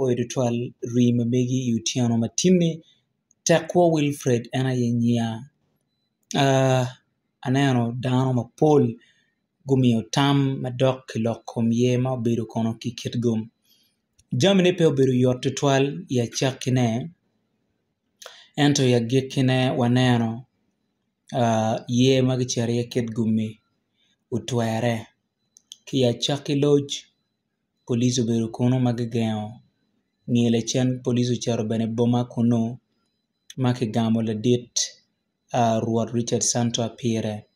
Apwoyo tutwal rii ma megi i otyeno ma tinni tek kwo Wilfred en aye nyiya aneno dano mapol gumiyo tam madok i lok kom yer ma obedo kono ki kitgum jamine pe obedo yot tutwal i acakkine ento i agikkine waneno yer ma gicito iye kitgum-mi otwere ki i acakki loc polic obedo kunu ma gigengo nge lacen polic ocito bene i boma kunu ma kigamo ladit Rwot Richard Santo Apire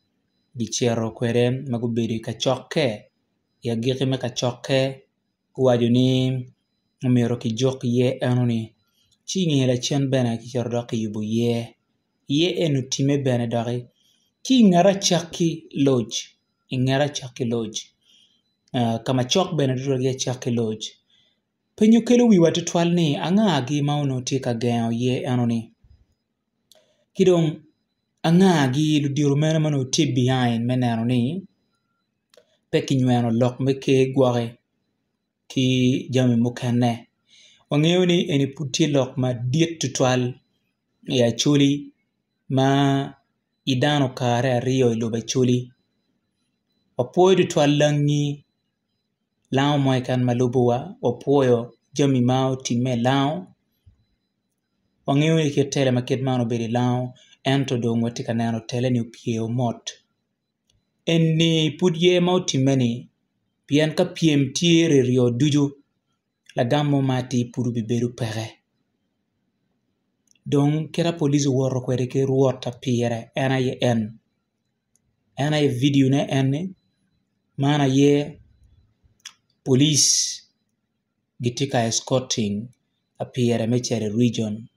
gicito kwede ma gubedo i kacokke i agikki me kacokke guwaco ni omyero kijuk yer enoni ci i nge lacen bene kicito dok kiyubo yer, yer eni otime bene doki ki i nget acakki loc i nget acakki loc ka macok bene tutwal ki acakki loc piny okelo wiwa tutwal ni angagi ma onongo tye ka gengo yer enoni ki dong angagi ludito mene ma onongo tye behind me neno ni pe kinyweno lok me ker gwoki ki jami mukene wangeyo ni eni pud tye lok madit tutwal i acholi ma i dano okare aryo i lobo acholi wapwoyo tutwal langi lango mo keken ma lubowa wapwoyo jami ma otimme i lango wangeyo ni kit tela ma kit man obedo i lango ento dong watye ka neno tele-ni opyeo mot. Eni pud yer ma otimme-ni pien ka pyem tye ryoryo ducu lagam mo ma atir pud obibedo peke dong kit ma polic owoto kwede ki rwot apire en aye en en aye vidione eni man aye polic gitye ka escorting apire me cito i region.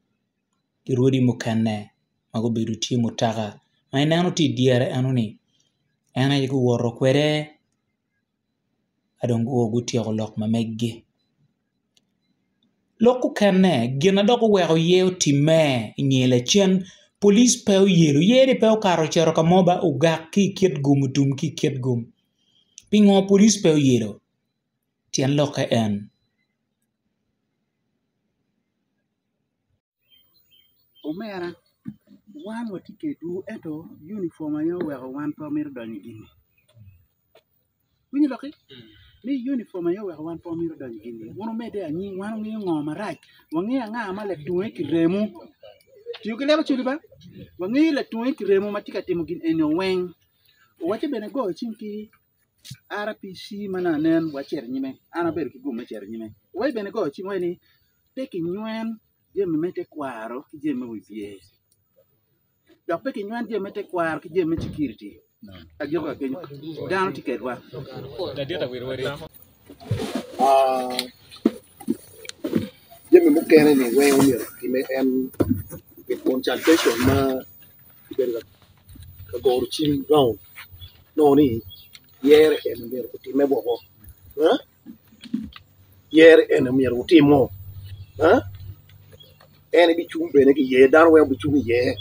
ki rwodi mukene ma gubedo tye mutoka ma ineno tye idyere enoni en aye guwoto kwede ka dong guo gutyeko lok ma meggi. Lok mukene gin ma dok oweko yer otimme i nge lacen polic pe oyelo yer-ni pe okato ocito ka mo ba ogak ki i kitgum otum ki i kitgum pingo polic pe oyelo tyen lokke en. Omera wan watye kwedwu ento unifom aye oweko wan pe wamito donyo i gini iwinyo lokki ni unifom aye oweko wan pe wamito donyo i gini wun wumedde anyim wan wangeyo ngo marac wangeyo anga ma latunge ki remo tiyo ki leb acholi ba wangeyo latunge ki remo ma tye ka timo gin eni weng owacce bene goyo cim ki RPC ma nongo anen wacito nyime an abedo ki gum me cito nyime wai bene goyo cim wai ni pe kinywen jami me tekwaro ki jami me wibye dok pe kinywen jami me tekwaro ki jami me cukiriti agiko ka kenyo dano tye kedwa. Jami mukene ni weng omyero kitime en i consultation ma kibedo ka goro cim round nongo ni yere eni myero otime woko yere eni myero otimo en bicung bene ki iye dano weng bicung iye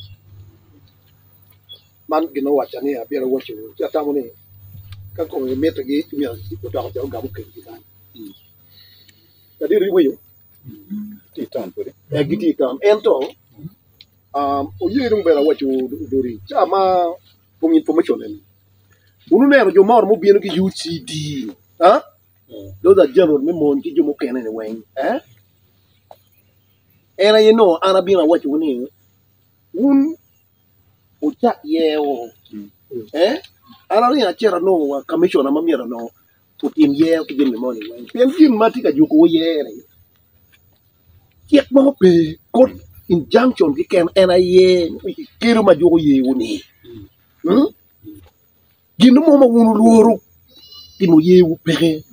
man gin ma owacca ni abino awaco ci atamo ni ka kome mitigi ci myero odok calo gamo kelgi kany ladit iwinyo gitye i town ento oye dong bene awaco ododi ca ma pong information eni wun wuneno jo moro mubino ki UCD those are general me mony ki jo mukene ni weng en aye nongo an abino awaco wu ni wun wucak yeo an aringo acito anongo wa commissioner ma myero onongo otim yeo ki jami moni weng pien gin ma tye ka jukowu iye-ni Cik mo pe court injunction keken en aye kelo ma juko yewu ni gin mo ma wun wulworo timo yewu peke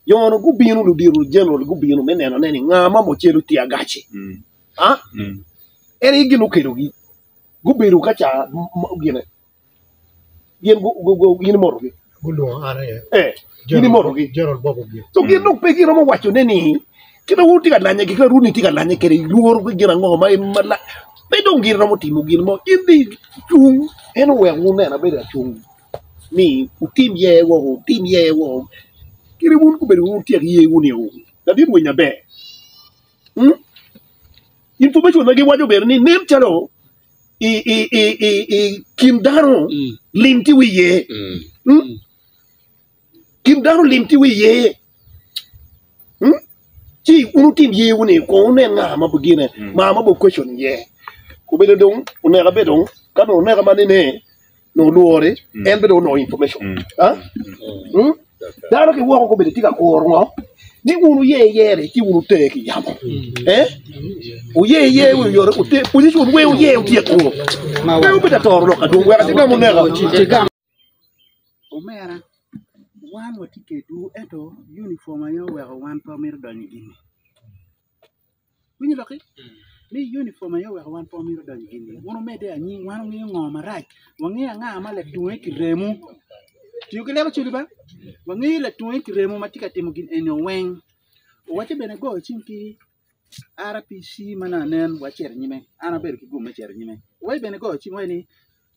jo-nu gubino ludito general gubino me nenone ni nga ma ocelo tear-gaci en aye gin okelogi gubedo ka ca gine. Gin gin imotogi. Gulwongo an aye. Eh, gin imotogi. General Bob Ogier. So gin dong pe giromo wacone ni kit ma wun tye ka lanye ki kit ma Rooney tye ka lanye kwede lworo ki gin ango ma ma pe dong gin romo timo gin mo. In dong icung en oweko wunen abedo acung ni wutim yer woko wutim yer woko kadi wun gubedo wun wutyek yerwu-ni ladit winyo aber. Hmm? Information ma giwaco obedo ni nen calo i, i, i, i, i kin dano lim tye wi iye. Hmm? Kin dano lim tye wi iye. Hmm? Ci wun wutim yewu ni kong wunen nga ma gine, nga ma bo question iye. Obedo dong oneka be dong ka dong oneka ma nene nongo olwore en be dong onongo information. Ah? Hmm? Dano ki woko kobedo tye ka kuro ngo? Ni wun wuye iye-ni ci wun wuter ki yamo. Eh? Wuye iye wun oyoto wuter position weng wuye wutyeko. Pe wubed ka toro lok adwong wek atigam oneka. Omera, wan watye kwedwu ento uniform aye oweko wan pe wamito donyo i gin-ni. Iwinyo lokki? Ni uniform aye oweko wan pe wamito donyo i gin-ni. Wun wumedde anyim, wan wangeyo ngo marac, wangeyo anga ma latunge ki remo. Tiyo ki leb acoli ba? Wangeyo latunge ki remo ma tye ka timo gin eni weng. Owacce bene goyo cim ki RPC ma nongo anen wacito nyime, an abedo ki gum me cito nyime. Owacce bene goyo cim waci ni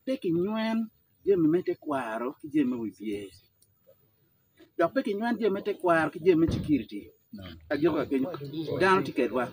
pe kinywen jami me tekwaro ki jami me wibye. Dok pe kinywen jami me tekwaro ki jami me cekiriti. Agiko ka kenyo, dano tye kedwa.